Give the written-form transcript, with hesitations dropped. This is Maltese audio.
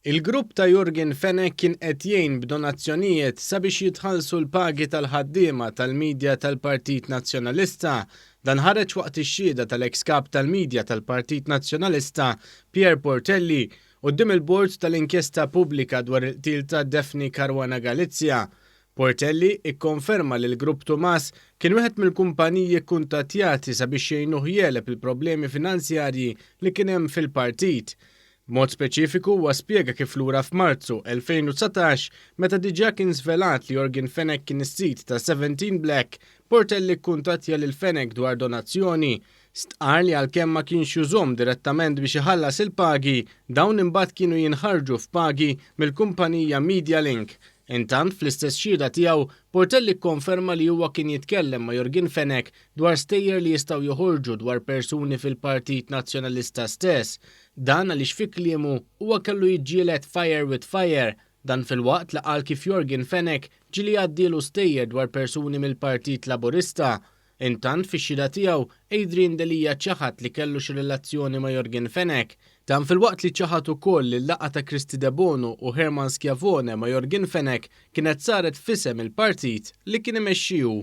Il-grupp ta' Yorgen Fenech kien qed jgħin b'donazzjonijiet sabiex jitħallsu l-pagi tal-ħaddiema tal-media tal-Partit Nazzjonalista. Dan ħareġ waqt ix-xhieda tal-eks Kap tal-Media tal-Partit Nazzjonalista Pierre Portelli quddiem il-Bord tal-Inkjesta Pubblika dwar il-qtil ta' Daphne Caruana Galizia. Portelli ikkonferma li l-Grupp Tumas kien wieħed mill-kumpaniji kkuntattjati sabiex jgħinuh jegħleb il-problemi finanzjarji li kien hemm fil-partit. B'mod speċifiku huwa spjega kif lura f'Marzu 2019, meta diġà kien żvelat li Yorgen Fenech kien is-sid ta' Seventeen Black, Portelli kkuntattja lil Fenech dwar donazzjoni. Stqarr li għalkemm ma kienx jużhom direttament biex iħallas il-pagi, dawn imbagħad kienu jinħarġu f'pagi mill-kumpanija Medialink. Intant, fl-istess xhieda tiegħu, Portelli kkonferma li huwa kien jitkellem ma' Yorgen Fenech dwar stejjer li jistgħu joħorġu dwar persuni fil-Partit Nazzjonalista stess. Dan għaliex fi kliemu huwa kellu jiġġieled fire with fire. Dan filwaqt li qal kif Yorgen Fenech ġieli għaddielu stejjer dwar persuni mill-Partit Laburista. Intant fix-xhieda tiegħu, Adrian Delia ċaħad li kellu xi relazzjoni ma' Yorgen Fenech. Dan filwaqt li ċaħad ukoll li l-laqgħa ta' Kristy Debono u Herman Schiavone ma' Yorgen Fenech kienet saret f'isem il-partit li kien imexxi hu.